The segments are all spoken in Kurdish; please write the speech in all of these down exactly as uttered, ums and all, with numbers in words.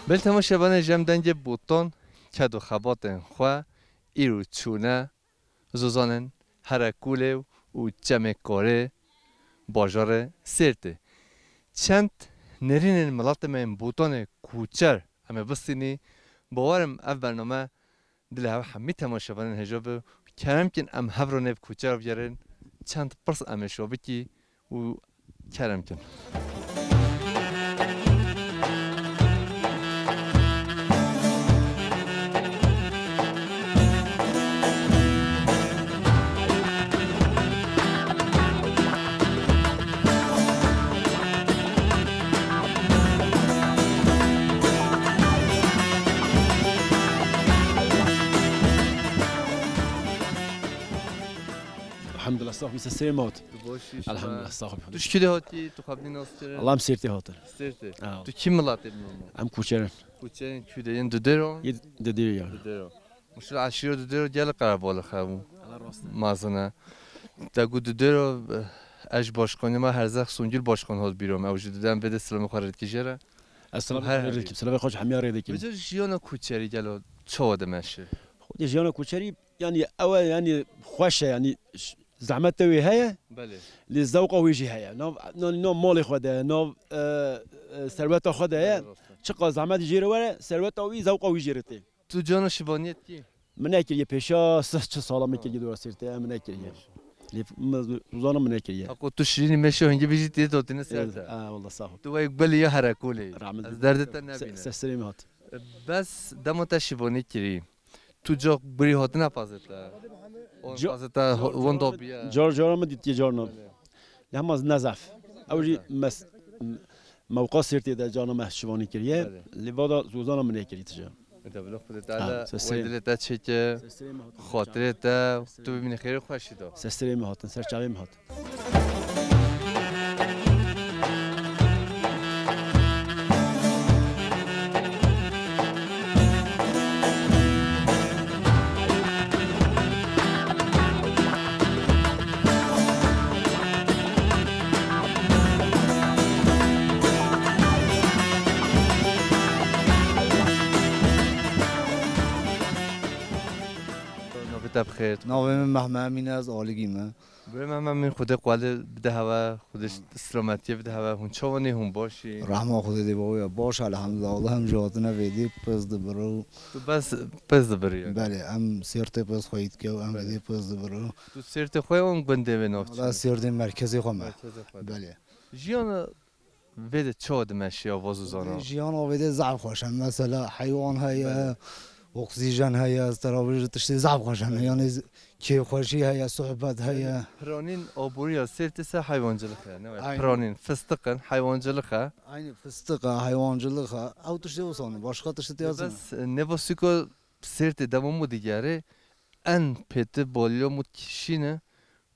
Belê temaşevanên, ji em dengê Bûton ked û xebatên xwe îro çûne zozanên Herekolê û Çemê Korê bajarê Sêrtê. Çend nêrînên miletê me yên Bûtonê koçer em ê bistînî. Bawer im ev bername dilê hev hemî temaşevanên hêja be. Kerem kin em hev re nêv koçer bigerin. Çend pirs em ê şo bikî û kerem kin. Elhamdulillah, sax bî, ser serê me hat. Tu baş î, şima? Elhamdulillah, sax bî. Tu ji kî de hatî? Tu xwe bidî nas kirin? Allah, em Sêrtê hatin. Sêrtê. Ha. Tu kî miletê normal? Em koçer in. Koçerên kû de yên Dudêro? Yê Dudêro ya. Dudêro. Muşkil eşîro Dudêro gelek qerebalix hebû. Hala rast e. Mezin e. Te got Dudêro, ez ji başkanê me Herzex Songül başkan hat bîra me. Ew jî didem vê de silamê xwe rê dikî jê re. Ez silamê xwe rê dikim, silamê xwe ji hemiya rê dikim. Vêca jiyana koçerî gelo çawa dimeşe? Xwedê jiyana koçerî, yanî ew e, yanî xweş e, yanî ş-, zehmeta wê heye. Belê. Lê zewqa wê jî heye. Nav, nav, nav malê xwe de, nav, e, e, serweta xwe de ye. Belê, rast e. Çiqas zehmet jê re were, serweta wî, zewqa wî jê re tê. Tu cana şivaniyê dikî? Min nekiriye pêşa se çi sala min kiriye dora Sêrtê, min nekiriye. Lê min zana min nekiriye. Haqo tu şirînî meşo hingî bijî tê dotine ser te. Ha, wallah, sağ ol. Tu wek belî ya Herekolê. Rahmet. Ez derdê te nebîne. Se-, serê min hat. Bes dema te şivanî kirî. Tu ca birî hatine pazê te? Wan pazê te ho-, wan dobiye? Car cara min dîtiye carna. Belê. Lê hema ne zaf. Ew jî mes-, mewqa Sêrtê de cana me şivanî kiriye. Belê. Lê vada zozana min nekirî tija. Ede bila Xwedê Teala wê dilê te çêke, xatirê te, tu bimînî xêrê xweşî de. Ser serê me hatin, ser çavê me hatin. Navê te bi xêr. Navê min Mehmet Emîn e, ez Aligî me. Birê Mehmet Emîn, Xwedê qwelê bide hewe, Xwedê silametiyê bide hewe. Hûn çawa ne, hûn baş î? Rehma Xwedê dê bawiya baş, elhamdulillah. Allah em jî hatine vêdî, pirs dibiro. Tu bes pirs dibirî yani? Belê, em Sêrtê pirs xwe yî dike û em vêdî pirs dibiro. Tu Sêrtê xwe û gundê wê navçî? Wala Sêrtê merkezê xwe me. Merkezê xwe. Belê. Jiyana vê de çawa dimeşiya, vazo zana? Jiyana vê de zaf xweş e. Mesela heywan heye, oksîjen heye, ez te re bêjim tiştê zaf xweş e. Yani z-, kêfxweşî heye, sohbet heye. Piranîn aboriya Sêrtê ser heywancılık e, ne? Aynen. Piranîn, fistiq in, heywancılık e. Aynen, fistiq e, heywancılık e. Ew tiştê wisa ne, başka tiştê tê yazın. Bes, e, nêva sûka Sêrtê dema min digerê, en pêtir baliya min kişîne,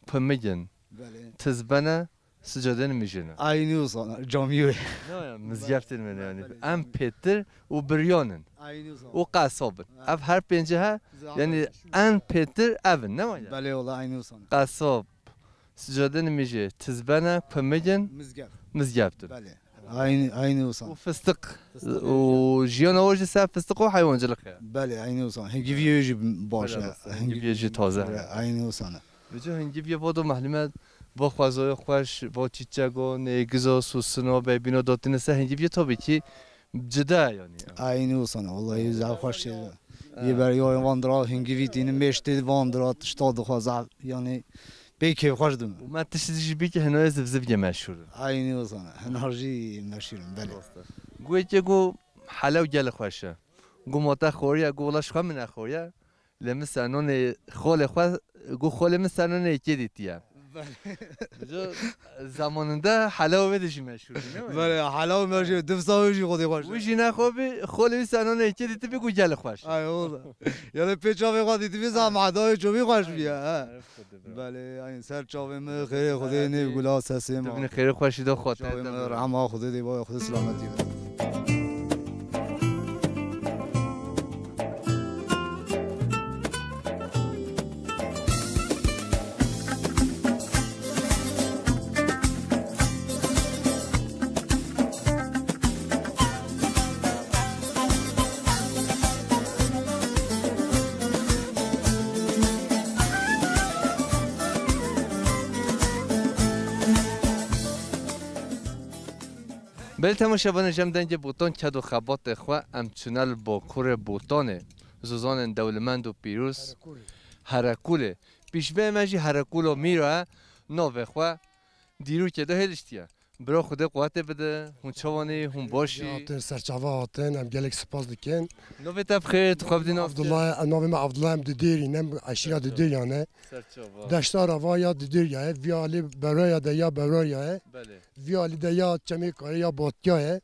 pimigin. Belê. Tizbene, sicadên mijine. Aynî wisa ne, camî wê. Ne ya, mizgeftên me ne yani. Belê, belê, camî. En pêtir û biryanin. Aynî wisa ne. Û qesabin. Ha. Ev her pêncî he, yani en pêtir ev in, ne ya? Belê, wala aynî wisa ne. Qesab, sicadên mijê, tizbene, pimigin, mizgeft. Mizgeftin. Belê. Aynî, aynî wisa ne. Û fistiq. Fistiq. Û jiyana we jî ser fistiq û heywancılık e. Belê, aynî wisa ne. Hingiviyê wê jî baş e. Belê, hingiviyê jî taze. Belê, aynî wisa ne. Vêca hingiviyê vado mehlûme, va xwezaya xweş, va çîçego, nêgizo, susino, bêbîno dotine ser hingiviyê tabii ki cida yani. Aynî wisa ne. Wallahî zaf xweş e. Ha. Yê ber ya van dira hingivî tînin mêş tê van dira tişta dixwaze yani. Pê kêfxweş dibim. Û me tiştî jî bî ki hinoyê zivzivgê meşhûr in. Aynî wisa ne. Hinar jî meşhûr in, belê. Rast e. Got yekê got helew gelê xweş e. Got ma te xwariye, got wela ji xwe min nexwariye. Lê min ser nonê xolê xwe, got xolê min ser nonê yekê dîtiye. Belê. Vêca zamanında helew vê de jî meşhûr bî, ne wayî? Belê, helew meşhûr, dibsa wê jî xwedê xweş e. Wî jî nexwe bî, xolê wî ser nonê yekê dîtibî, got gelê xweş. Ay, wala. Yani pê çavê xwe dîtibî, zehmet dayê çavê xweş bî ya, ha. Belê, yani ser çavê min, xêrê Xwedê nêv gula sesê ma. Tu bimînî xêrê xweşî de xwe. Çavê min, rehma Xwedê dê, baya Xwedê selametî bide. Belê temaşevanê, jem dengê Botan ked û xebatê xwe, em çûne li Bakurê Botanê, zozanên dewlemend û pîroz Herekulê. Pîşbê me jî Herekula Mîro ye, navê xwe dîrokê de hêliştiye. Bira Xwedê quwetê bide, hûn çawanî, hûn baş î? Hatin, serçava hatin, em gelek spas dikin. Navê te bi xêr, tu xwe bidî nas. Abdullah, navê me Abdullah, em Didêrî ne, eşîra Didêriyan e. Serçava. Deşta rava ya Didêriya ye, vî alî beraya de ya beraya ye. Belê. Vî alî de ya Çemê Kare ya Batya ye.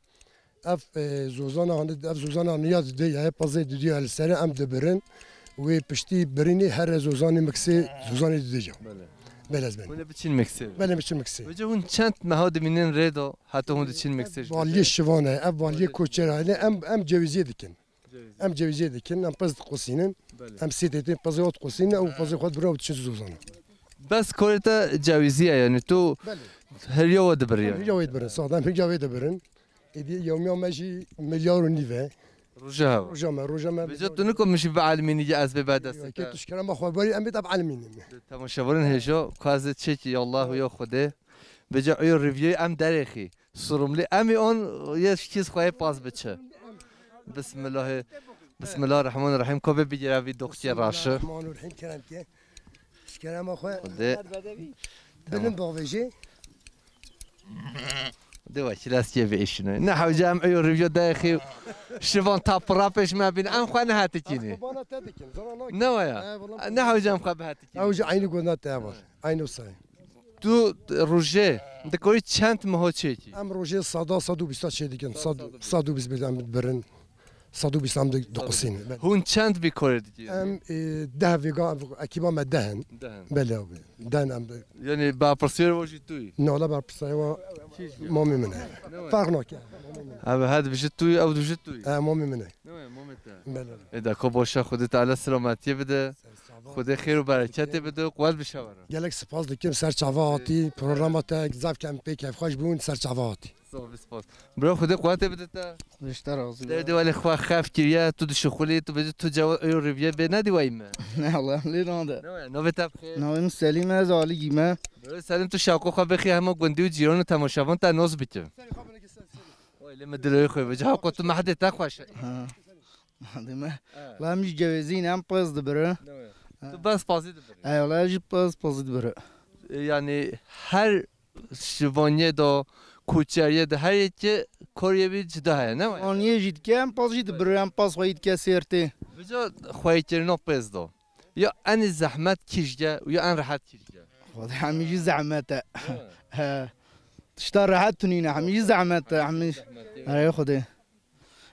Ev, e, zozana hani, ev zozana hani ya Didêriya ye, pazê Didêriya li ser e, em dibirin. Wê piştî birînê here zozanê miksê, zozanê Didêriya. Belê. Belê ez benim. Hûn ê biçin miksê? Belê biçin miksê. Vêca hûn çend meha dimînin rê de, heta hûn diçin miksê jî? Baliyê şivan e, ev baliyê koçera. Em, em cewiziyê dikin. Cewiziyê. Em cewiziyê dikin, em piz diqusînin. Belê. Em sê têtê pizê xwe diqusînin, ew pizê xwe dibire û diçin zozana. Bes korê te cewizî ye, yanî tu Belê. Heriya we dibirî yanî? Heriya wê dibirin, sax, em heriya wê dibirin. Êdî yewmiya me jî milyar û nîv e. Roja hev. Roja me, roja me. Vêca tu niko min jî bielimînî, ez bê berdestê te. Kê tu ji kerema xwe berî, em bê te bielimînin. Temaşevanên hêja, ku ez ê çêkî, ya Allah û ya Xwedê. Vêca eyo riviyê em derêxî. Surumlî. Em ê on yê şikîz xwe yê pas biçe. Bismillahê. Bismillahirrahmanirrahim. Ko bê bigire vî doxkê raşi. Rahmanirrahim, kerem ke. Ji kerema xwe. Xwedê. Tamam. Bilim bavêjê. De wekî leskê vê işine. Ne hewce em eyo rivyo derêxî şivan tapira pêş me bîn. Em xwe nehetikînî. Bana te dikin. Zora Ne waya. He, valla. Ne hewce em xwe bihetikînî. Ew ji eynî gona te var. Eynî say. Tu rojê dikorî çend meho çêkî? Em rojê sada sed û bîsta çê dikin. Sad, sad û bîst. Sad û bîst em birin. Sad û bîst em di-, diqusînin. Hûn çend vî korê dikî? Em, e, deh vêga, ekîba me deh in. Deh in. Belê abi. Deh in em de. Yanî berpirsiyar wa jî tu yî? Ne, wala berpirsiyar wa mamê min e. Ne wê? Ferq nake. Ev he dibêje tu yî, ew dibêje tu yî. E, mamê min e. Ne wê, mamê te. Belê. Ê de ko boşa Xwedê Teala selametiyê bide. Xwedê xêr û bereketê bide, quwet bişewere. Gelek spas dikim, ser çava hatî, programa te zaf kem pê kêfxweş bûn, ser çava hatî. Sağ ol, spas. Bro, Xwedê quwetê bide te. Xwedê ji te razî be. Derdê welê xwe xef kiriye, tu dişixulî, tu bêjî tu cewab eyo rêviye bê nedî wayî me. Ne, Allah, lê nade. Ne wayî, navê te bi xêr? Navê min Selîm e, ez Alîgî me. Bro, Selîm, tu şaqo xwe bêxî hema gundî û cîran û temaşevan te nos bike. Oy, lê min diloyê xwe bêjî, ha, ku tu mehdê te xweş e. Ha. Dime. Evet. La em jî cewêzî ne, em pez dibire. Evet. Ha. Tu bes pazî dibire. Ey, la jî pez, pazî dibire. E, yani her şivaniyê de, koçeriyê de, her yekê koriyê bir cida heye, ne mi? Şivaniyê jî dike, em paz jî dibire, em paz xwe jî dike sêrtê. Vêca xweyîkirina pez de. Ya en zehmet kî jî ye, ya en rehet kî jî ye? Xwedê hemî jî zehmet e. Evet. He. Tişta rehet tunîne, hemî jî zehmet e, hemî. Zehmet, evet. Erê Xwedê.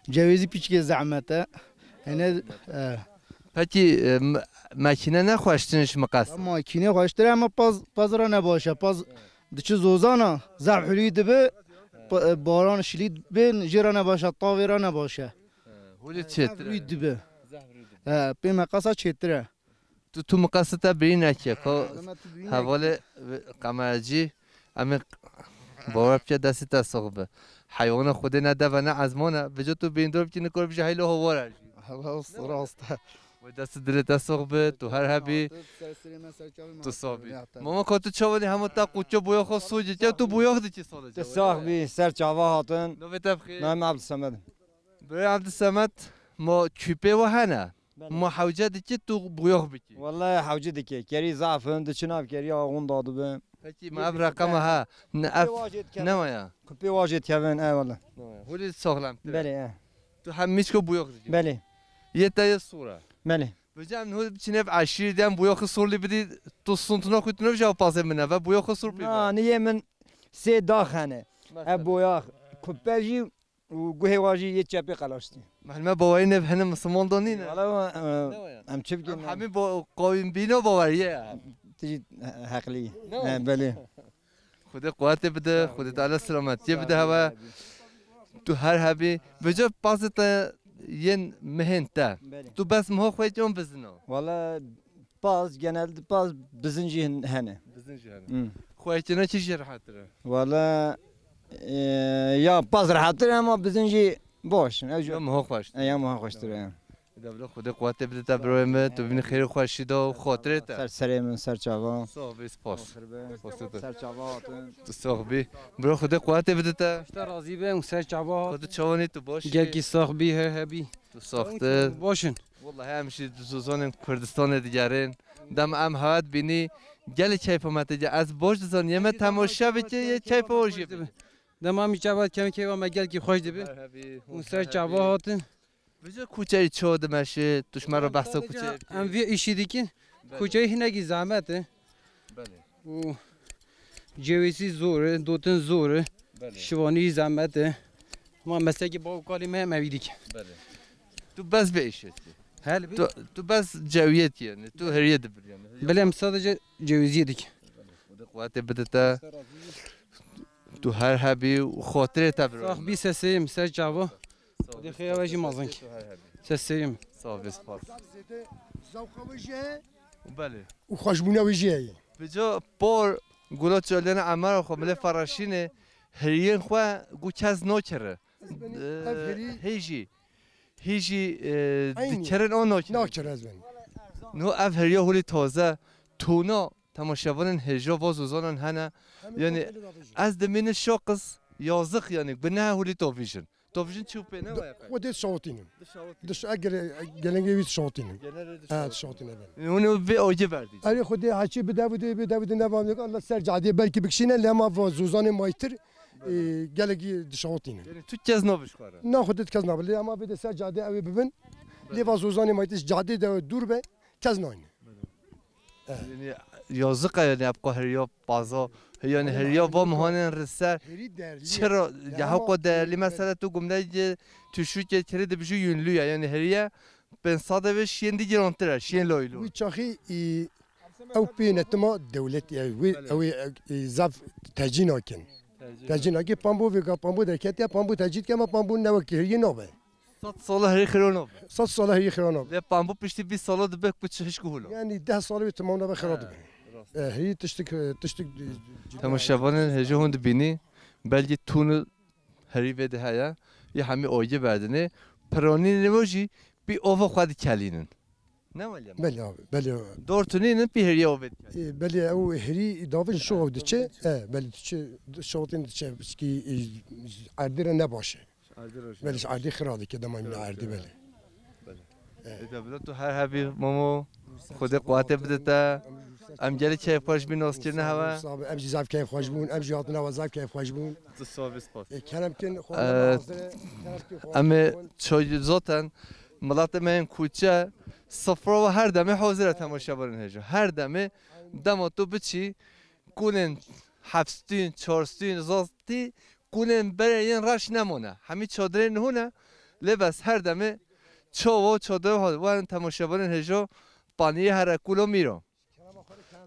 Cewêzî piçkê zehmet e. Hene, e. Pekî, e, m-, makîne ne xweştir ji miqas? Ya makîne xweştir e, ama paz, paz re ne baş e. Paz diçi zozana, zehf hulî dibe, pa-, e, baran şilî dibe, jê re ne baş e, tavê re ne baş e. He, hulî çêtir e. Zehf hulî dibe. Zehf hulî dibe. He, pê meqasa çêtir e. Tu, tu miqasê te birî neke, ko. Dema tu birî neke. Hevalê, e, kameracî, em ê bawer bike destê te sox be. Heywana Xwedê ne dev e, ne ezman e. Vêca tu bîndor bikî, nikor bije heylo hawar e jî. Rast, rast e. Wê destê dilê te sox be, tu her hebî. Tu sox bî. Mama, ko tu çawanî hema te quço boya xwe soc dike, tu boya dikî sala. Tu sox bî, ser çava hatin. Navê te bi xêr? Navê me Abdulsemed. Birê Abdulsemed, ma küpê we hene? Belê. Ma hewce dikî tu boyax bikî? Wele hewce dikî. Kerî zaf in, diçin nav kerî axûn dadibe. Pekî, ma ev reqema ha, ne ev, ne waya? Kupê wajê dikevin, e wele. Ne waya. Hûlî saxlemtir e. Belê, e. Tu hem mîçko boyax dikî? Belê. Yê te yê sor e? Belê. Vêca em hûlî biçin ev eşîrî de em boyaxê sorlî bidî, tu suntuna xwe tu navêje ew pazê min e, ve boyaxê sor pê. Na, niyê min sê dax hene. Mesela. Ev boyax kupe jî û guhê wa jî yê çepê qelaştî. Mehme bawerî ne hene misilman da nîne? Wala, e, ne waya? Em çi bikin? Em hemî bo-, qawîm bîno bawerî ye. Tu jî he-, heqlî. Ne waya? He, belê. Xwedê quwetê bide, Xwedê Teala selametiyê bide hewe. Tu her hebî. Vêca pazê te yên mihên te. Belê. Tu bes miho xwe yon bizino? Wala, Paz, genelde paz bizin jî hin-, hene. Bizin jî hene. Hmm. Xweyîkirina kî jî rehettir e? Wala, e, ya paz rehettir e, ama bizin jî boş. Ew jî ya miho xweştir. E, ya miho xweştir e. Ya bro, Xwedê quwetê bide te, broyê min. Tu bînî xêr û xweşî de û xotirê te. Ser serê min, ser çava. Sax bî, spas. Spas te. Ser çava hatin. Tu sax bî. Bro, Xwedê quwetê bide te. Te razî be û ser çava hat. Xwedê çawanî tu baş. Gelkî sax bî, her hebî. Tu saxtir. Baş in. Wallahî em jî di zozanên Kurdistanê digerin. Dem em hat bînî gelê keyfa me tê. Ez baş dizan, yeme temaşe bike, yê keyfa o jî bike. Dema min çava kem keyfa me gelkî xweş dibe. Her hebî, û ser çava hatin. Vêca kuçeyê ço dimeşe, tu ji me re behsa kuçeyê bike. Em vê îşî dikin. Belê. Kuçeyê hinekî zehmet e. Belê. Û cewêzî zor e, dotin zor e. Belê. Şivanî zehmet e. Ama meslekî bav û kalê me em evî dikin. Belê. Tu bes vê îşê dikî. Hel bi. Tu, tu bes cewiyê dikî yani. Tu heriye dibir yani. Belê, em sadece cewêziyê dikin. Belê. Xwedê quwetê bide te. Tu her hebî û xotirê te biro. Sax bî, seseyim, ser çava. Xwedê xêra we jî mezin kî. Seseyim. Sax bî, spas. Zevqa wê jî heye. Belê. Û xweşbûna wê jî heye. Vêca por gula çoliyana emara xwe milê feraşînê, heriyên xwe gu kes nakire. Ev herî hê jî, hê jî, e, eynî dikerin o nakire. Nakire ez ben. No ev heriya holî taze, tona temaşevanên hêja va zozanan hene. Yanî ez dimînin şaqiz, yazık yanî, bi ne holî tavîjin. Tavîjin çi pê ne waya? Xwedê dişawitînin. Dişawitînin. Diş-, eger, gelengê wî dişawitînin. Genelê dişawitînin. Ha, dişawitînin, evet. Hûn vê agê verdî. Erê Xwedê heçî bi dev de, bi dev de ne va, Allah ser cadê belkî bikişîne, lê ma va zozanê maytir, e, gelekî dişawitînin. Yanî tu kes nabij xwara. Na Xwedê kes nabij. Lê ama vê de ser cadê ew ê bibin. Lê va zozanê maytir cadê de dûr be, kes nayne. Yanî yazık e, yanî epqa heriya paza, yanî heriya va mihanên riser. Çira ya hewqa değerli mesela tu gumdeyê tuşûkê kirê dibijî yünlü ya, yanî heriye pênc sed ve şiyên dî girantir e, şiyên laylo. Wî çaxî, e, ew pê netima dewletî ye, wî, ew ê, e, zaf tecî nakin. Tecî nakin, pambo vêga, pambo derketiye, pambo tecî dike, ma pambo ne wekî heriye nabe. Sed sala herî xira nabe. Sed sala herî xira nabe. Lê pambo piştî bîst sala dibe ku çi hişk û hûl e. Yanî deh sala wê temam nabe xira dibe. Rast. E, herî tiştik, tiştik. Temaşevanên hêja hûn dibînî, belkî tûnil herî vê de heye. Yê hemî agê berdinê. Piranînê we jî pî ova xwe dikelînin. Ne wele? Belê abi, belê. Dor tunînin pî heriya ova dikelînin. E, belê ew herî davin şov diçe. E, belê diçe, şotin diçe, pişkî, e, erdê re ne baş e. Belê ji erdê xira dike dema min erdê belê. Êde bila tu her hebî Momo, Xwedê quwetê bide te. Em gelî keyfxweş bîn, naskirine hewe. Em jî zaf keyfxweş bûn, em jî hatin hewe zaf keyfxweş bûn. Tu sax bî, spas. E, kerem kin, xwe hazir e, kerem kin, xwe. Em ê çay zaten miletê me yên kuçe, sifra we her demê hazir e temaşevanên hêja. Her demê dema tu biçî, kunên hefstûn, çarstûn, zastî, kunên berê yên reş nemane. Hemî çadirên hûn e, lê bes her demê çawa çadir hol werin temaşevanên hêjo paniyê here kulo mîro.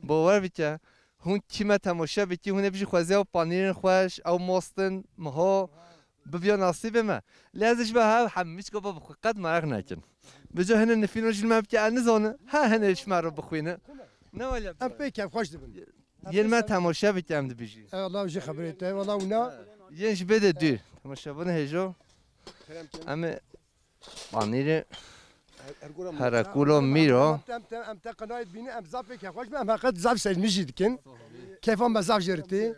Bawer bike, hûn kî me temaşe bikî, hûn ê bijî xwezî ew paniyên xweş, ew mostin, miho, biviya nasîbê me. Lê ez ji be hev hemî çika ba bixwe, qet meraq nekin. Bica hene nifîno jî me bike, ez nizane, ha hene ji me re bixwîne. Ne wele. Em pê kefxweş dibin. Yên me temaşe bike em dibijî. E, Allah jî xeberê te, wala wina. Yên ji bê de dûr. Temaşevanê hêjo. Em ê panîrê herekûlo mîro. Em te, em te qenayê dibînin, em zaf pê kefxweş bin, em heqet zaf seyirmî jî dikin. Keyfa me zaf jê re tê.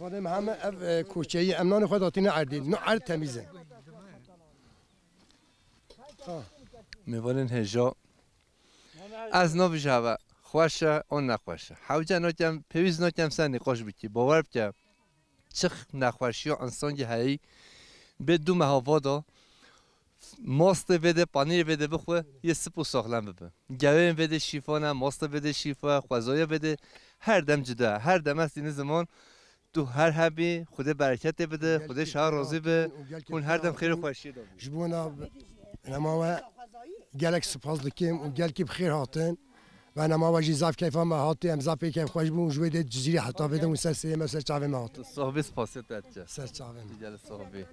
Vanê me heme ev, e, koçeyî, em nanê xwe datîne erdê. No erd temîz e. Mêvanên hêja. Ez nabijî hewe xweş e an nexweş e. Hewce nakem, pêwîst nakem ser nîqaş bikî. Bawer bike. Çi nexweşiya însankî heyî bê du meha va da, mastê vê de, panîrê vê de bixwe, yê sip û saxlem bibe. Gewên vê de şîfa ne, mastê vê de şîfa, xwezaya vê de her dem cuda ye. Her dem ez tînim ziman, tu her hebî, Xwedê bereketê bide, Xwedê şa razî be, hûn her dem xêr û xweşiyê de bin. Ji bona nema we gelek spas dikim û gelkî bi xêr hatin. Bernama we jî zaf keyfa me hatî, em zaf pê keyfxweş bûn, ji wê dê Cizîrê heta vê de hûn ser sêyê me, ser çavê me hatin. Sax bî, spasê te diçe. Ser çavê me. Gelek sax bî.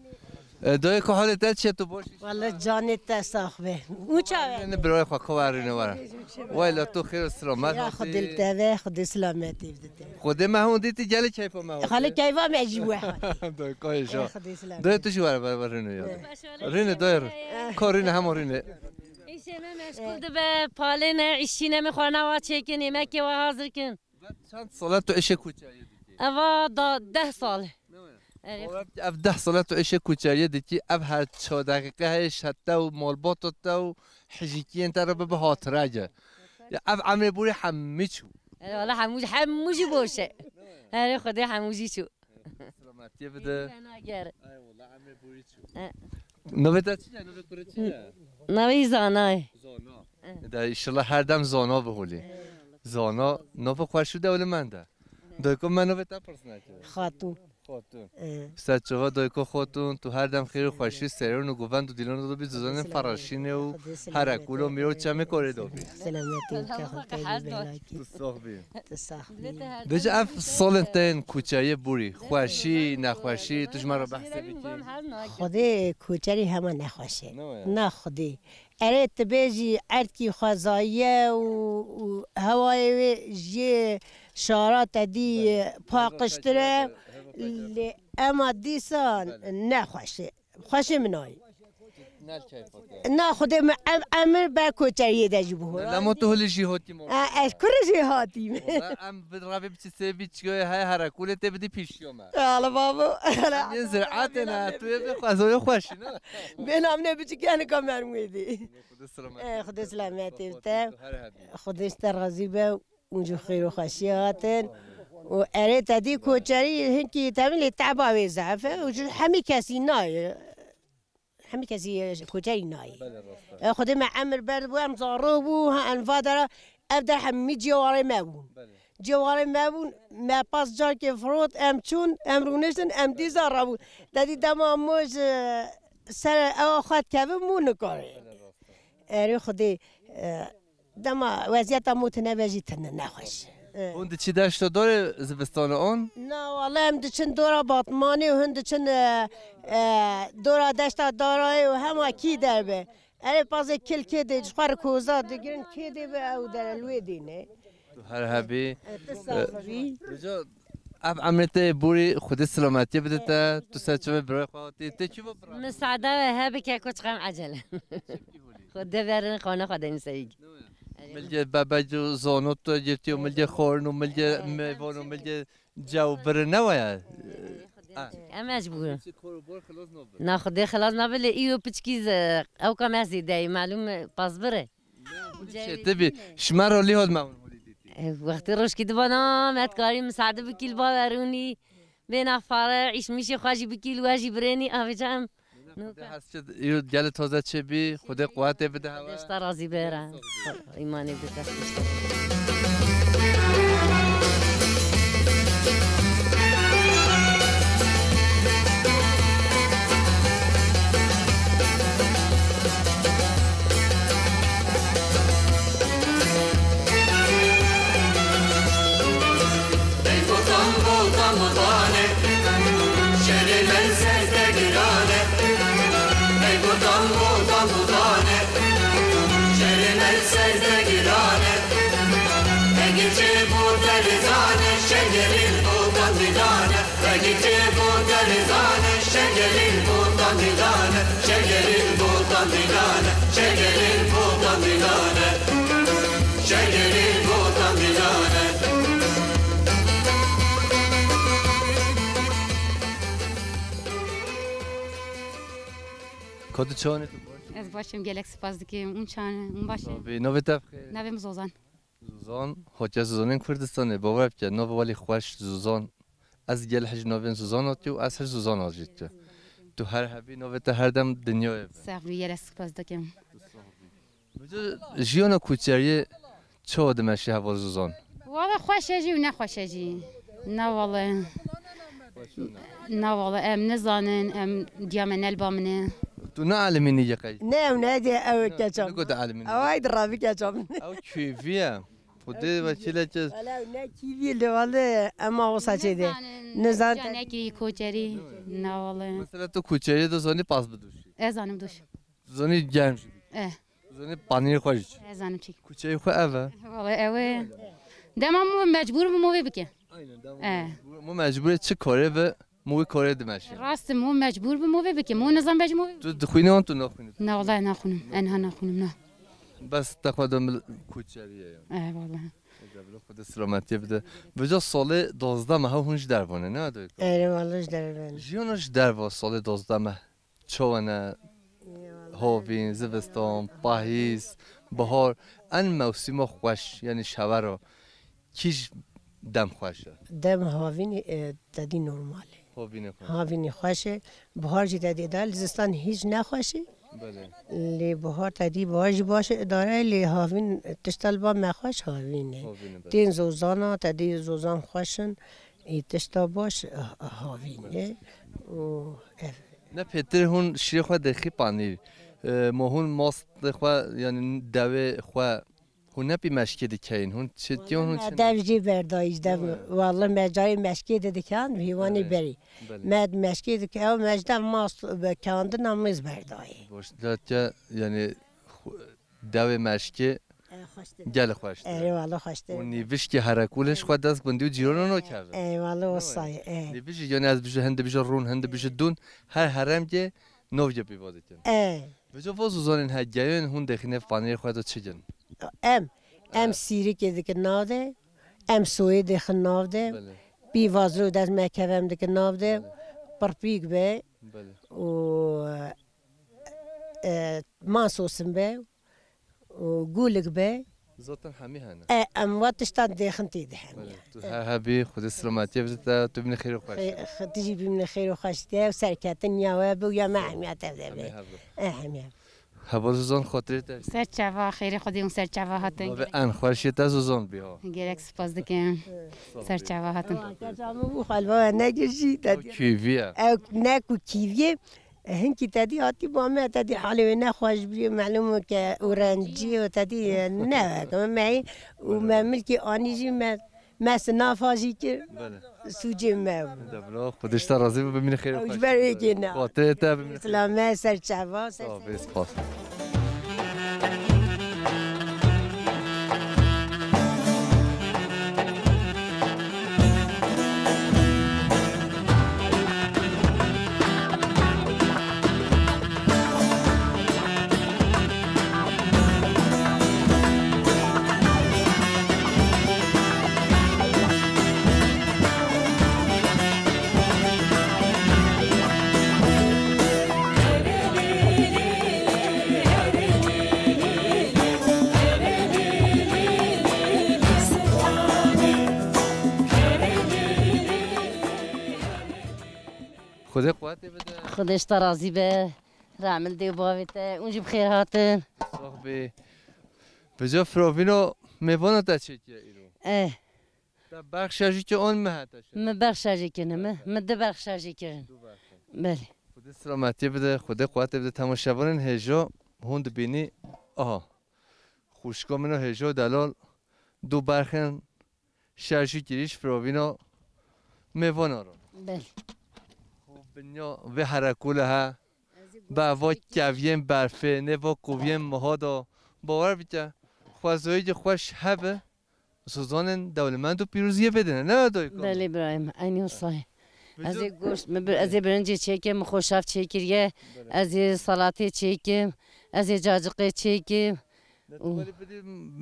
E, dayê ku halê te çi, tu baş î? Wele canê te sax be. Û çawe? Ne birayê xwe, ku werîne were. Wayla tu xêr û selamet. Ya Xwedê li te be, Xwedê selametî bide te. Xwedê me hûn dîtî, gelê keyfa me hûn. Xalê keyfa me jî we. Dayê ku hêja. Xwedê selamet. Dayê tu jî were, were, were rîne ya. Rîne dayê. Ka rîne, hema rîne. Îşê me meşgûl dibe, palê ne, îşîne me xwarina wa çêkin, yemekê wa hazir kin. Çend sal e tu êşê koçeriyê dikî? Eva da deh sal. Ne were? Erê. Were ev deh sal e tu êşê koçeriyê dikî, ev her çar deqîqe heye ji te û malbata te û hijîkiyên te re bibe hatire ge. Ya ev emrê borî hemî çû. Erê, wala hemû, hemû jî boş e. Erê, Xwedê hemû jî çû. Selametiyê bide. Pênager. Ay wala emrê borî çû. E. Navê te çi ye? Navê kurê çi ye? Navê Zana ye. Zana. E. De inşallah her dem Zana biholî. Zana, navê xweş û dewlemend e. Dayko, me navê te pirs nekir. Xatûn. Xatûn. E. Ser çava dayko Xatûn, tu her dem xêr û xweşî serên û govend û dîlan de bî, zizanin feraşînê û herekûlo mîro çemê korê de bî. Selametî, kexin te bî belakî. Tu sax bî. Tu sax bî. Bêje ev salên te yên koçeriyê borî, xweşî, nexweşî, tu ji me re behsê bikî. Xwedê koçerî hema nexweş e. Ne were? Na Xwedê. Erê, tu bêjî erdkî xwezayî ye û, û hewayê wê jê şara te dî paqijtir e, lê ema dîsan nexweş e. Xweşê min nayê. Na Xwedê min em, emir ber koçeriyê de jî bihora. Lema tu hilî jî hatî mor. E, ez kurê jê hatîm. Em bi revê biçî sê bî çiyoyê heye herekulê tê bidî pîşiyo me. Ala babo. Em yên ziraetê ne, tu yê vê xwezoyê xweşî ne. Bê namine biçî kene kamer wê dî. Xwedê selamet. E, Xwedê selametê te. Xwedê ji te razî be û ji xêr û xweşiyê hatin. Û erê te dî koçerî hinkî temî lê teba wê zehf e û ji hemî kesî nayê. Hemî kesî koçerî nayê. Belê, rast e. E, Xwedê me emir berd bû, em zaro bû, ha, em va dera, ev der hemî cêwarê me bûn. Belê. Cêwarê me bûn, me pas carkê firot, em çûn, em rûniştin, em dîsa rabûn. Te dî dema moj, e, ser ewa xwe dikevin, mû nikarê. Belê, rast e. Erê Xwedê, e, dema weziyeta mû tune be jî tune nexweş. E. Hûn diçî deşta dorê zivistana an? Na, wala em diçin dora Batmanê û hin diçin, e, e, dora deşta Darayê û hema kî derbe. Erê pazê kil kê dê, ji xwe re koza digirin, kê dê be ew dere li wê dîne. Tu her hebî. E, tu sax bî. Rica, ev emrê te yê borî, Xwedê selametiyê bide te, tu ser çavê birayê xwe hatî. Tê çi bo bira? Misade we hebike koç xem ecele. Xwedê verin xane xwe denî seyîk. Milgê bebek û zonot tu girtî û milgê xwarin û milgê meyvan û milgê cew biri ne waya. Em mecbûr in. Na Xwedê xilas nabe lê îro piçkî z-, ew ka me zêde ye, malûm pazbir e. Çêtir bî. Şima rolî hot me hûn holî dîtî. E, wextê rojkî dibana, me dikarî misade bikî li bawerûnî. Bêna fare, îşmîşê xwe jî bikî, li we jî birênî, avêca em. Xwedê hez çi, îro gelê toze çê bî, Xwedê quwetê bide hewe. Xwedê ji te razî be, ra. Îmanê bide. Ey kotan kotan botane, şerê me ser te girane. Ey kotan kotan botane, şerê me ser te girane. Ey girçê bo te rizane, şengerî bo te didane. Ey girçê bo te rizane, şengerî bo te didane. Şengerî bo te didane, şengerî bo te didane. Şengerî bo te didane. Ka tu çawanî, tu baş? Ez baş im, gelek spas dikim. Hûn çawan in? Hûn baş in? Tabii. Navê te bi xêr? Navê min Zozan. Zozan, hoca Zozanên Kurdistanê, bawer bike, navê welî xweş Zozan. Ez gel hij navên Zozan hatî û ez hij Zozan ajît ke. Tu her hebî, navê te her dem dinyayê be. Sax bî, gelek spas dikim. Ji jiyana koçeriyê çawa dimeşî heval Zozan? Wala xweş e jî û nexweş e jî. Na wala. Na wala, em nizanin, em diya me ne li ba min e. Tu ne alimî nî qey? Ne, ew ne dê, ew e keça min. Niko de alimî nî. Ew ay di rabî keça min. Ew kêvî ye. Xwedê wekîleke. Wala ne kîvî li wale ema wisa çê de. Nizan te- Canekî, koçerî. Na wale. Mesela tu koçerî de zanî pas biduşî. Ez zanim duş. Tu zanî germ jî. Eh. Tu zanî panîrê xwe jî çi. Ez zanim çi. Koçerî xwe ev e. Wale ew e. Dema mu mecbur bi mu vê bike. Aynen, dema Eh. mecbur. Mu mecbur e çi kore bi mu wî kore dimeşe. Rast e, mu mecbur bi mu vê bike. Mu nizan bej mu vê bike. Tu dixwînî an tu naxwînî? Na wala naxwînim. Enha naxwînim na. Bes te xwe de mil-, koçerî ye yani. Eh, wala. Ece bila Xwedê selametiyê bide. Vêca salê dozdeh meha hûn ji derve ne, ne Adoyko? Erê, wala ji derve ne. Jiyana ji derve salê dozdeh meh çawa ne? Havîn, zivistan, pahîz, bihar, en mewsîma xweş, yani şevero. Kîj dem xweş e? Dem havînî, e, tedî normal e. Havînê xweş. Havînî xweş e. Bihar jî tedî da, li zistan hîç ne xweş e. Belê. Lê bihar tedî bihar jî baş e, idare ye, lê havîn tişta li ba me xweş havîn e. Havîn e, belê. Tên zozana, tedî zozan xweş in. Ê tişta baş, e, havîn e. Belê. Û ev. Ne pêtir hûn şirê xwe dexî panîr. E, ma hûn mastê xwe, yani dewê xwe Hûn ne pî meşkê dikeyin, hûn çi, tiyon hûn çi? Dev jî berdayî ji dev. Wala me carê meşkê de dikan, hêwanê berî. Belê. Me meşkê dike, ew me ji dev mas kandina mêz berdayî. Boş, latiya, yani, xu-, dewê meşkê gelê xweş. Erê, wala xweş. Û nîvişkê herekulê ji xwe dest gundî û cîrano nakeve. Ey, wala o sayê, ey. Nîvişî, yani ez bijî, hindi bijî rûn, hindi bijî dûn, her heremkê novgê pîva dikin. Ey. Vêca va zozanên he geyên hûn dexîne panîrê xwe de çi gin? Em, em sîrikê dikin nav de, em soyê dixin nav de, pîvazro dest me kevem dikin nav de, pirpîk be û, e, mansosin be û gulik be. Zaten hemî hene. E, em wa tiştan dêxin tê de hemiya. Belê, tu her hebî, Xwedê silametiyê bide te, tu bîne xêr û xweş. Xê-, xê-, tu jî bîne xêr û xweş de, serketin ya we bi, ya me hemiya tev de be. Hemî hev be. E, hemiya. Heval Zozan, xatirê te. Ser çava, xêrê Xwedê û ser çava hatin. Navê en xweş yê te Zozan bî ha. Gerek spas dikim. Ser çava hatin. Aa, kes amû bû xalva we negir jî te. Ew kîvî ye. Ew ne ku kîvî ye, Hinkî te dî hatî ba me, te dî halê wê nexweş bî, melûm e ke û rencî ye, te dî ne weke me meyî û me milkê anî jî me, me sinafa jî kir. Belê. Sûcê me bû. De bila, Xwedê ji te razî be, bimîne xêr û xweş. Ji ber wê kê ne. Xatirê te bimîne xêr. Silame, ser çava, ser Sağ ol, spas. Xwedê quwetê bide. Xwedê ji te razî be. Ramil dê û bavê te. Hûn jî bi xêr hatin. Sax bî. Vêca firovîno mêvana te çêkiye îro? Eh. Te berx şerjî kir an mi hete şer? Mi berx şerjî kirin, mi, mi du berx şerjî kirin. Du berx. Belê. Xwedê silametiyê bide, Xwedê quwetê bide temaşevanên hêja hûn dibînî. Aha. Xwişka min û hêja delal du berxên şerjî kirî ji firovîna mêvana re. Belê. Xwe binya vê herekûle he. Be va keviyên berfê, nê va koviyên miha da. Bawer bike, xwezayîkî xweş hebe, zozanên dewlemend û pîroz yê vê dine, ne dayika? Belê birayê min, eynî wisa ye. Ez ê goşt, min bir, ez ê birincê çêkim, min xweşaf çêkiriye, ez ê salatê çêkim, ez ê cacıqê çêkim. Ne tu belê bidî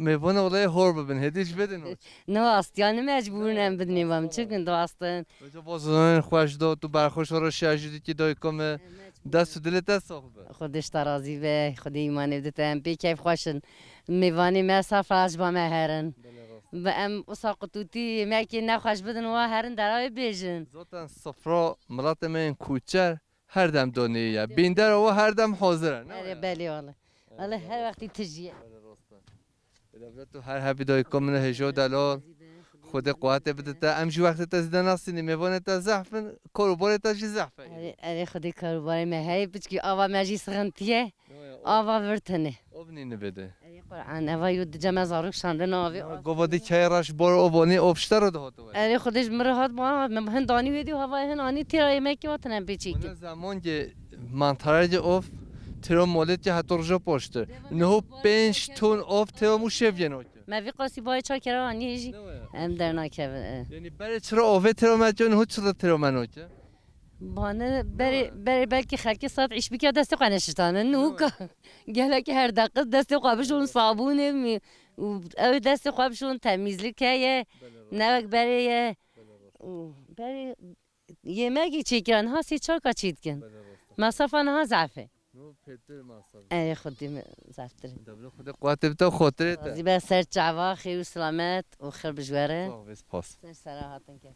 mêvana wele hor bibin, hêdî ji vê dine. Ne wast, yani mecbûr in em bidin mêvan, çi bikin diwastin. Vêca va zozanên xweş da, tu berxweş re şerjî dikî dayika me. Dest û dilê te sax be. Xwedê ji te razî be, Xwedê îmanê bide te, em pê keyf xweş in. Mêvanê me safra ji ba me herin. Belê rast. Bi em wisa qutûtî yemekê nexweş bidin wa herin dera wê bêjin. Zaten sifra miletê me yên koçer her dem donê ye. Bîndera wa her dem hazir e, ne? Erê, belê wele. Wele her wextî tijî ye. Belê rast e. Bila bila tu her hebî dayika min hêja û delal. Xwedê quwetê bide te. Em jî wextê te zêde nasînî. Mêvanê te zehf in, kar û barê te jî zehf e. Erê, erê, Xwedê kar û barê me heye. Piçkî ava me jî sixintiye. Yo, yo, av. Ava vir tune. Av nîne vê de. Erê, Qur'an, eva yo diceme zarok şandin avê. Gova di keye raş bor ov onî, ov şte re dihat we? Erê, xwedê ji min re hat bana, min hin danî wê dî hava hin anî têra yemekê hatine pê çêkin. Wele zemangê mantarê ov têro moletê heto rojo poştir. Niho pênc ton ov têro mûşev yeno ki. Me vî qasî bayê çar kere anî jî. Ne we? Em dernakevin, e. Yanî berê çira ovê têro me ki, niho çira têro me no ki? Bane berê, berê belkî xelkê sat îş bike destê xwe neşitane. Nûka gelekî her deqe destê xwe bişon sabûnê mi û ew destê xwe bişon temîzlik heye. Belê rast. Ne wek berê ye. Belê rast. Û berê yemekî çêkirin ha sê çarka çê dikin. Belê rast. Mesafa niha zaf e. No pêtir masaf. Ey xwedî min zaftir. Deblo xwedê quwatê bite û xotirê te. Razî be ser çava xêr û selamet û xêr bi ji we re. Sağ ol, spas. Ser sera hatin ke.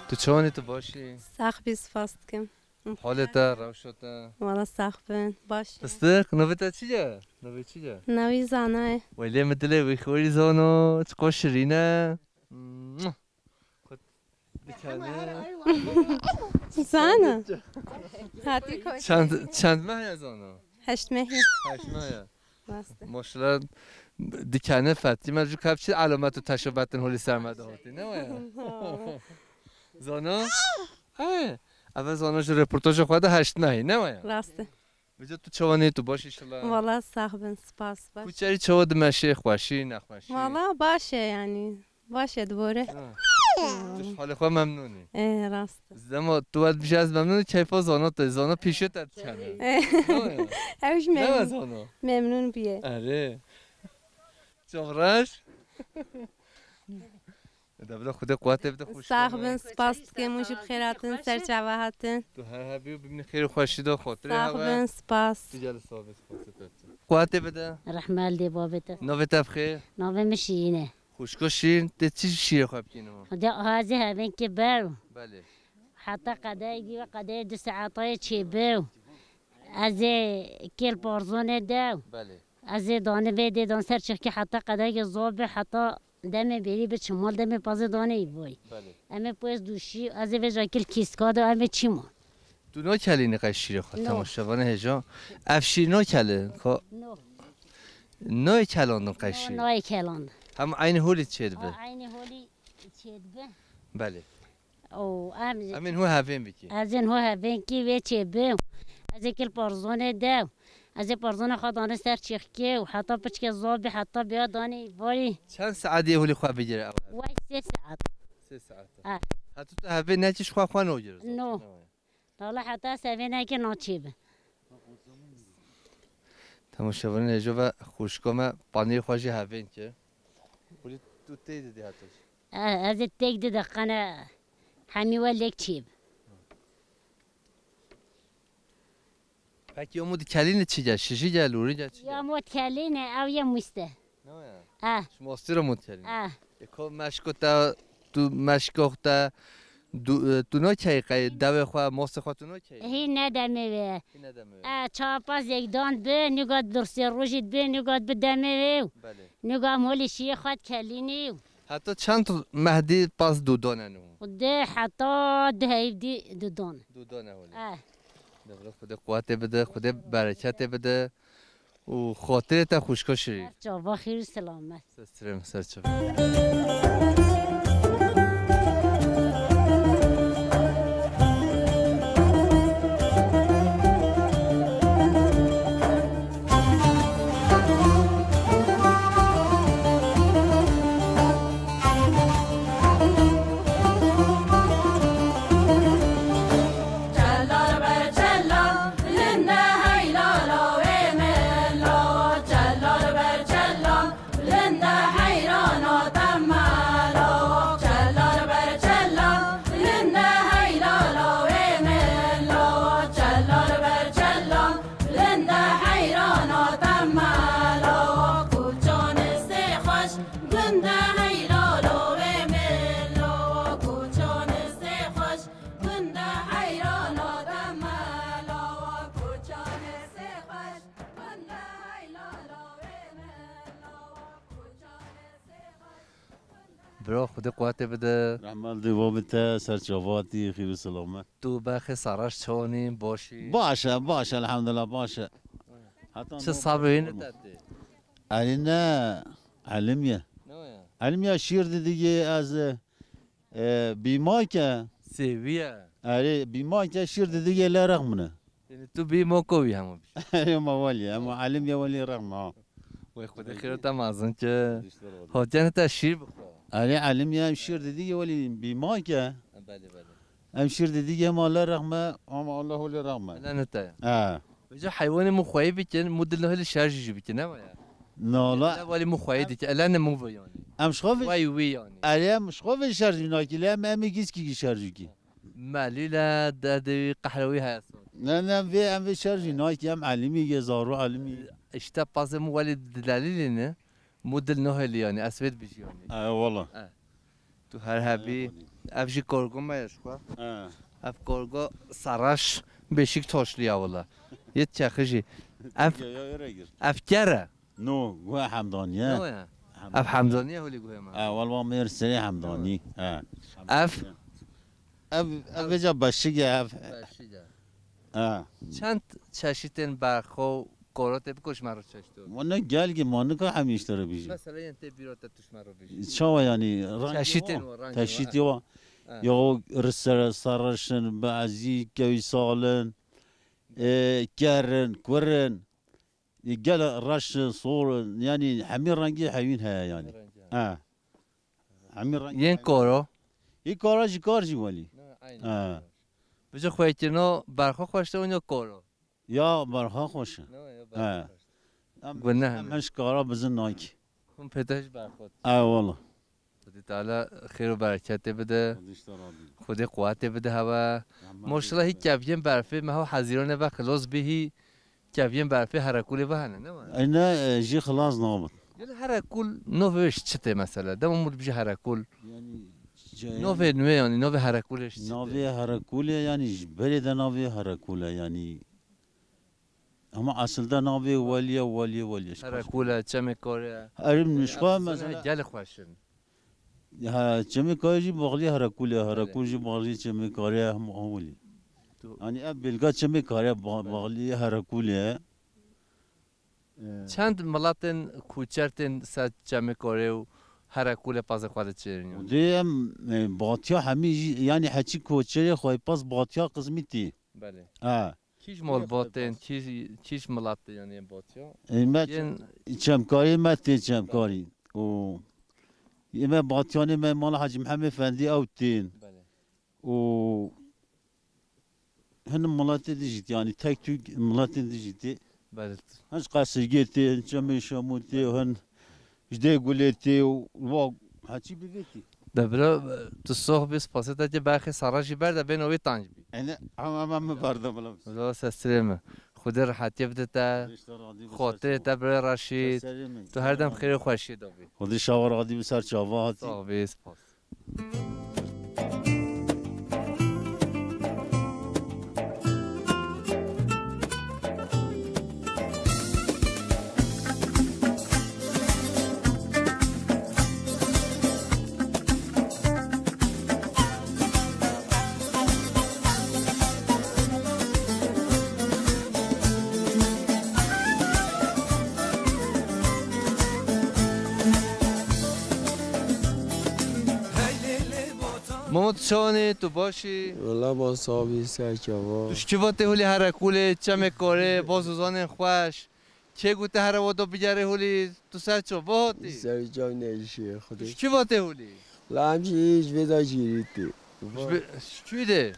Tu çawanî, tu baş î? Sax bî, spas dikim. Halê te, rewşa te? Wala sax bin, baş. Fıstık, navê te çi ye? Navê çi ye? Navî Zana ye. Welê min dilê wî xorî Zano, çiqo şirîn e. Dikene. Zana. Hatî koy. Çend, çend meh ye Zano? Heşt mehî. Heşt meh ye. Rast e. Maşallah, dikene fetî me ju kevçî alamet û teşebetin holî ser me de hotî, ne waya? Zano? Hey, eve Zano ji reportaja xwe de heşt mehî, ne waya? Rast e. Vêca tu çawanî, tu baş inşallah? Wala sax bin, spas, baş. Kuçerî çawa dimeşê, xweşî, nexweşî? Wala baş e yanî. Baş e dibore. Ha. Tu ji halê xwe memnûn î? Ê, rast e. Dema tu wet bijî ez memnûn, keyfa Zano te, Zano pîşê te dikene. Ê. Ew jî memnûn. Ne Zano? Memnûn bûye. Erê. Çavreş. De bila Xwedê quwetê bide, xweş. Sax bin, spas dikim û ji bi xêr hatin, ser çava hatin. Tu her hebî û bimînî xêr û xweşî de, xotirê hewe. Sax bin, spas. Tu gel sabê, spas te. Quwetê bide. Rehme li dê babê te. Navê te bi xêr? Navê min Şîrîn e. Xwişko Şîrîn, tê çi şîrê xwe bikînî? Xwedê hazê hevên ke ber. Belê. Heta qedayê dî ve qedayê du saetayê çêbû. Ez ê kêl parzonê de. Belê. Ez ê danê vê dê dan ser çixkî heta qedayê zor be, heta demê bêrî bi çimal demê pazê danê î boy. Belê. Em ê poz duşî, ez ê vêja kil kîska de em ê çî mal. Tu nakelînî qey şîrê xwe, no. Temaşevanê hêja. Ev şîr nakelin, ka? No. Nayê kelandin qey şîr? Nayê kelandin. Hem eynî holî çêdibe? Ha, eynî holî çêdibe. Belê. O, em Em ên ho hevên bikî. Ez ên ho hevên kî vê çêbim. Ez ê kil parzonê dew. Ez ê parzona xwe dane ser çêxkê û heta piçke zor bî, heta biya danî varî. Çend saet yê holî xwe bigire ew? Wey sê saet. Sê saet. Ha. Heta tu hevê nekî ji xwe xwe nagire zaten, no. Ne waya? Lala heta sevê nekî naçêbi. Temaşevanên hêja ve xwişka me panîrê xwe jî hevên kir. Holî tu tê didî heta jî? E, ez ê têk dide qene hemî we lêk çêbi. Peki ya mû dikelîne çi gel? Şijî gel, lûrî gel, çi gel? Ya mû dikelîne, ew ye mûste. Ne ya? Ah. Ji mostî re mû dikelîne. Ah. E, ko meşko te, tu meşkox te, du, e, tu nakeyî qey dewê xwe, mostê xwe tu nakeyî? Hî ne demê wê. Hî ne demê wê. E, çapa zêkdan bi, nîga dursê rojî bi, nîga bi demê wê. Belê. Nîga em holî şiyê xwe dikelînî. Heta çend mehdî pas dûdan e nû? Xwedê heta du heyv dî dûdan. Dûdan e holê. Eh. Debra Xwedê quwetê bide, Xwedê bereketê bide û xatirê te xwişka şirî. Ser çava xêr û selamet. Ser çava. Bro, Xwedê quwetê bide. Rehmet li va bi te, ser çavatî, xêr û selamet. Tu berxê Saraş çawanî, başî? Baş e, baş e, elhamdulillah, baş e. Heta Çi no sabrê wî ne olmaz. Te tê? Erê ne, elim ye. Ne o ya? Elim ye şîr didigê ez, e, bîmak e. Sêvî ye. Erê bîmak e şîr didigê lê rex min e. Yanî tu bî moko wî hemû bî. Erê ma welî, hema elim ye welî rex min ha. Wey Xwedê xêro te mazin ki. Hotiyane te şîr bixwe. Erê elim ye em şîr didigê welî bîmak e. Belê, belê. Em şîr didigê ma lê rex me, ama Allah lê rex me. Ene ne te. Ha. Vêca heywanê min xweyî bikin, mû dil nahêlî şerjî jî bikin, ne waya? Nala. Ele welî min xweyî dike, ele ne min ve yanî. Em ji xwe ve Wey wî yanî. Erê em ji xwe ve şerjî nakî, lê em, em ê gîskî şerjî kî. Melî le derdê wî qehre wî heye son. Ne, ne, vê em vê şerjî nakî, em elimî ye, zaro elimî. İşte pazê min welî didelîlî ne, mû dil nahêlî yanî, ez vê dibijî yanî. E, wala. E. Tu her hebî. Ev jî korgo me ye ji xwe. He. Ev korgo Saraş Beşiktaşlı ya wala. Yê çexi jî. Ev, Ya, ya, yere gir. Ev ker e. No, guhe Hemdanî ye. No ya. Hemdanî. Ev Hemdanî ye holê guhê me. He, wal wa mêr serê Hemdanî. He. Ev? Ev, ev vêca beşik e, ev. Beşik e. Ha. Çend çeşitên berxo, koro tê biko ji me re çeşit o? Wana gel ki ma nika hemî ji te re bijî. Mesela yên tê bîro te tu ji me re bijî. Çawa yanî? Rengê Çeşitên wa, wa, rengê wa, çeşitê ha. Wa. Ha. Ya o risere, serreşin, bezî, kewîsalin, e, kerin, kurin. E, gel reşin, sorin, yanî hemî rengî hewîn heye yanî. Hemî rengî heye. Ha. Hemî rengî Yên hewîn. Koro? Yê kara jî kar jî welî. Ne, aynı. Ha. Bizi xweytino berxo xweşte û koro. Ya berxa xweş e. Ne, ya He. Berxa xweş. Em, Guneh em ne. Hiş kara bizin nakî. Hûn pête hiş berxot. Ay wala. Xwedê Teala xêr û bereketê bide. Xwedê işte razî. Xwedê quwetê bide hewe. Rahmet Maşallah hî eylesin. Keviyên berfê me hew hezîrane ve xilos bî hî keviyên berfê herekulê ve hene, ne var? Ey ne, e, jî xilas nabin. Gel herekul navê ji çi tê mesela? Dema mû dibijî herekul. Yani, ce-, Navê nû yanî, navê herekulê ji çi tê? Navê herekulê yani ji berê de navê herekule yani. Ama aslında navê weliye, weliye, weliye. Herekule, çemê karê. Erim nişka Aslında mesela. Gelê xweş in. Ha, çemê karê jî bağlı herekule, herekul jî bağlı çemê karê hem awli. Tu- Yani ev belga çemê karê ba-, bağlı herekule. Ee, Çend miletên koçer tên ser çemê karê û herekulê pazê xwe de çêrin? Dê em, e, batiya hemî jî, yani heçî koçerê xwe pas batiya qismî tî. Belê. Ha. Kîj malbat tên, kîj, kîj milet tê yanî yên batiya? Ê me Yên çemkarî me tê çemkarî. Û ê me batiyanê me mala Hacî Mihemed Efendî ew tên. Belê. Û hin miletê dijî tê, yanî tek tük miletên dijî tê. Belê. Hin ji Qesirgê tê, hin Çemê Şamû tê, hin Ji dê gulê tê û wa heçî bi vê tê. De bira, tu sox bî, spasê te tê, berxê sara jî ber de bêno wê tanc bî. Ene, ama, ama min berda bila. Bila sestirê min. Xwedê rehetiyê bide te. Xwedê ji te razî be, Xotirê ser te bira Reşîd. Ser serê min. Tu her dem xêr û xweşiyê de bî. Xwedê şawa radî bi ser çava hatî. Sox bî, spas. Mamo, tu çawanî, tu baş î? Wela ma sabî ser çava. Tu ji çi vatê hûlî herekulê, çemê karê, baz û zanên xweş? Kê gote here wada bigerê hûlî, tu ser çava hatî? Ser çav nejî, Xwedê. Tu ji çi vatê hûlî? Wela em jî ji vê de jîrî tê. Ji bi-, ji çi de?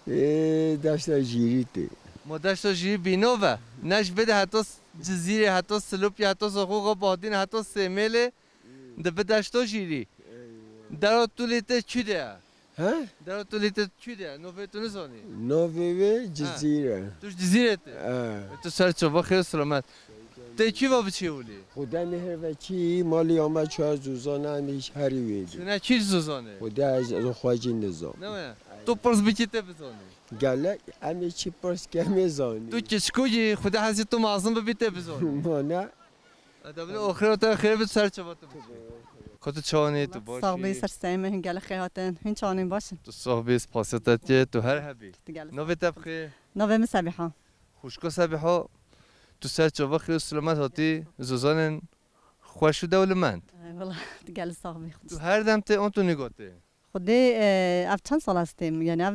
Ê, deşta jîrî tê. Ma deşta jîrî bîno ve. Ne ji vê de heta s-, Cizîrê, heta Silopyê, heta Soxoxa Badînê, heta Sêmêlê. Di bi deşto jîrî. Eyvah. Dera tu lê te çi de ye? He? Dera tu lê te çi de ye? Navê tu nizanî? Navê wê Ha. Cizîr e. Tu ji Cizîrê tê? He. Tu ser çava xêr selamet. Tê çi va biçî hûlî? Xuda nehir ve çi malî ama çar zuzana em hiç herî wê dî. Tu ne çi zuzanê? Xuda ez, ez xwe jî nizam. Ne waya? Tu pirs bikî tê bizanî. Gelek em ê çi pirs kemê zanî. Tu kiçkû yî, Xuda hezî tu mazin bibî tê bizanî. Ma ne? Edebli oxira te xêr bit ser çava tu biçî. Ka tu çawanî, tu baş î? Sax bî, ser serê me, hûn gelek xêr hatin. Hûn çawanî, baş in? Tu sax bî, spasiya te tê, tu her hebî. Tu gelek. Navê te bi xêr? Navê min Sebiha. Xwişko Sebiha, tu ser çava xêr û silamet hatî, zozanên xweş û dewlemend. Ey wela, tu gelek sax bî. Tu her dem tê an tu nîga tê? Xwedê, e, ev çend sal ez têm? Yani ev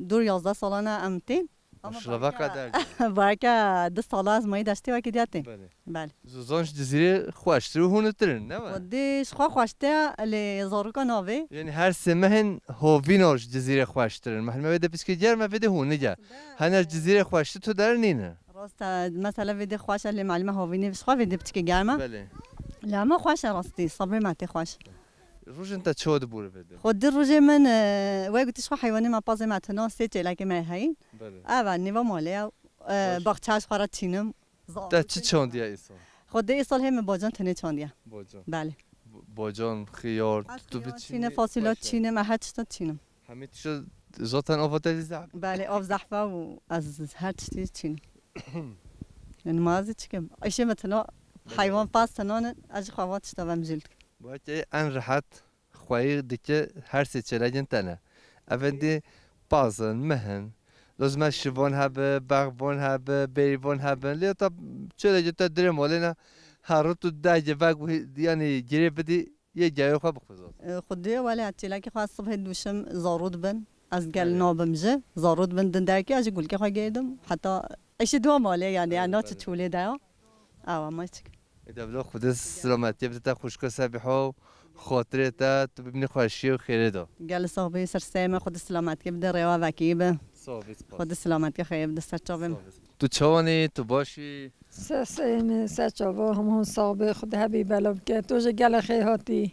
dûr yazdeh salan e em têm. Ama Maşallah, belki, veqeder. Belki du sala ez mayî deştê wekî diya têm. Belê. Belê. Zozan ji Cizîrê xweştir û hûntir in, ne we? Xwedê ji xwe xweştir e, lê zaroka navê. Yani her sê mehên hovîna ji Cizîrê xweştir in. Mehlê me vê de piçkî germ e, vê de hûnî e. Hene ji Cizîrê xweştir tu der nîne. Rast e, mesela vê de xweş e, lê mehlê me hovînê ji xwe vê de piçkî germ e. Belê. Lê hema xweş e rastî, sebê me tê xweş. Rojên te çawa dibûre vê de? Xwedê rojê min, e, wek gotî ji xwe heywanê me, pazê me tune, sê çêlekê me heyîn. Belê. Ev e, nêva malê ye. E, Baş. Baxçe ji xwe re çînim. Te çi çandiye îsal? Xwedê îsal hê min bacan tenê çandiye. Bacan. Belê. B-, bacan, xiyar, Ez tu xiyar biçînî çînim, fasulye baş e. Çînim, ez her tişta çînim. Hemî tişta zaten ava te zehf. Belê, av zehf e û ez her tiştî çînim. Yani ma ez çi kim? Îşê me tuna, heywan paz tunan, ez ji xwe va tişta vem jî dikim. Belkî en rehet xweyî dike her sê çêlekên te ne. Evendî paz in, meh in. Lozim e şivan hebe, bexvan hebe, bêrîvan hebin. Lê ta çêlekê te dirê malê ne, her rû tu degê vek wî, yani girê bidî, yê geyê xwe bixwizan. E, Xwedê wele çêlekê xwe sibhê dûşim zarû dibin. Ez gel Evet. nabim ji. Zarû dibin din derkê, ez ji gulkê xwe gêdim. Heta îşê dua malê yani, Evet, yani naçe evet. Çolê de ya. Awa ma çik. Ê de bila Xwedê selametiyê bide te xwişko Sebiha û xatirê te tu bibînî xweşiyê û xêrê de. Gel sax bî, ser serê me, Xwedê selametiyê bide, rêwa vekî be. Sağ ol, spas. Xwedê selametiyê xêrê bide ser çavê me. Sağ ol. Tu çawanî, tu baş î? Ser serê me, ser çava, hemû sağ be, Xwedê hebî bela bike. Tu jî gelek xêr hatî.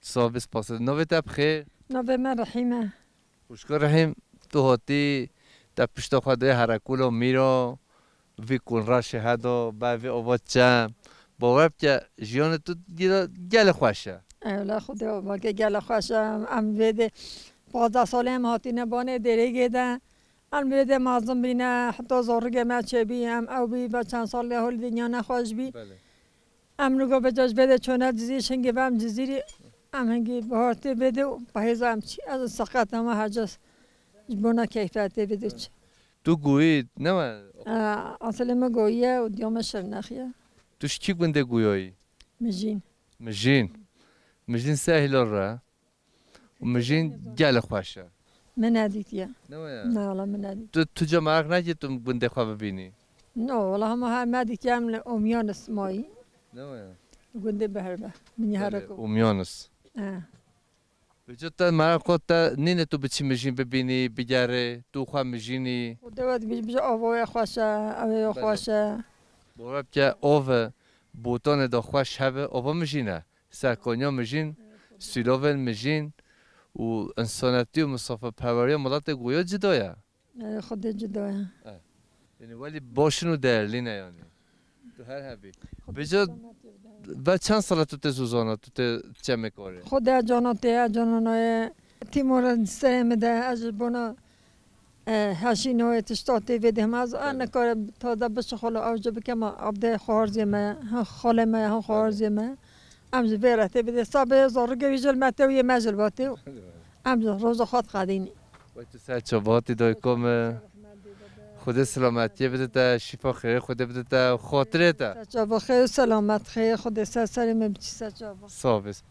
Sağ be, spas. Navê te bi xêr? Navê me Rehîm e. Xwişka Rehîm, tu hatî, te pişta xwe dayê herekûla mîra, vî kunraşê heda, ber vê ava çem. Bawer bike, jiyanê tu gila-, gelek xweş e. Ewla Xwedê ava ke gelek xweş e. Em vê de pazdeh salê em hatîne banê dêrêgê de. Em vê de mezin bîne, heta zarokê me çêbî, em ew bî, be çend salê holî dinya nexweş bî. Belê. Em nigo vêca ji vê de çûne Cizîr, şingê ve em Cizîrî, em hingî bihar tê vê de û pahêza em çî. Ez seqet hema her ca ji bona keyfe tê vê de çi. Tu goyî, ne we? Esilê min goyî ye û diya min Şirnexî ye. Tu ji kî gundê goyayî? Mijîn. Mijîn. Mijîn se hîla re? Û mijîn gelek xweş e. Min nedîtiye. Ne waya? Na, wala min nedît. Tu, tu ca meraq nekî tu gundê xwe bibînî? No, wala hema her me dîtiye em li Omyanis mayî. Ne waya? Gundê Beherbe. Min Belê, hereko. Omyanis. He. Vêca te meraq xwe te nîne tu biçî mijîn bibînî, bigerê, tu xwe mijînî? Xwedê we dibî, bijî avoya xweş e, ewê Belê. Xweş e. Bore bike ov e, botanê de xweş hebe, ava mijîn e. Serkaniya mijîn, sîlovên mijîn û însanetî û misafirperweriya miletê goya cida ye. Erê, Xwedê cida ye. E, yanî welî baş in û değerli ne yanî. Tu her hebî. Vêca ve çend sala tu tê zozana, tu tê çemê karê? Xwedê cana tê, cana nayê. Tîmora serê min de, ez ji bona E, heşî noyê tişta tê vê dêma ez, Belê. Nikare taze bişixulo ew ji bikema, ev dê xwarzê me, hin xalê me, hin Belê. Xwarzê me. Em ji vê re tê bidê. Sabê zarû gewî jil me tê û yê me jil batê. Belê, belê. Em ji roja xwe diqedînî. Wey tu ser çava hatî dayika me. Xwedê selametiyê bide te, şîfa xêrê Xwedê bide te, xatirê te. Ser çava xêr û selamet xêr, Xwedê ser serê me biçî ser çava. Sağ ol, spas.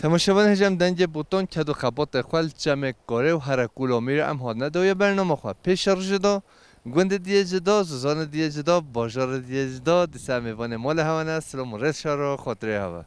Temaşevan hêja em dengê botan ked û xebatê xwe li çemê Karê û Herekûla Mîrê em hatine dawiya bernama xwe. Pêşerojê de gundê diyê cida, zozanê diyê cida, bajarê diyê cida, dîsa em mêvanê mala hewa ne, silam û rêz şer û xatirê hewa.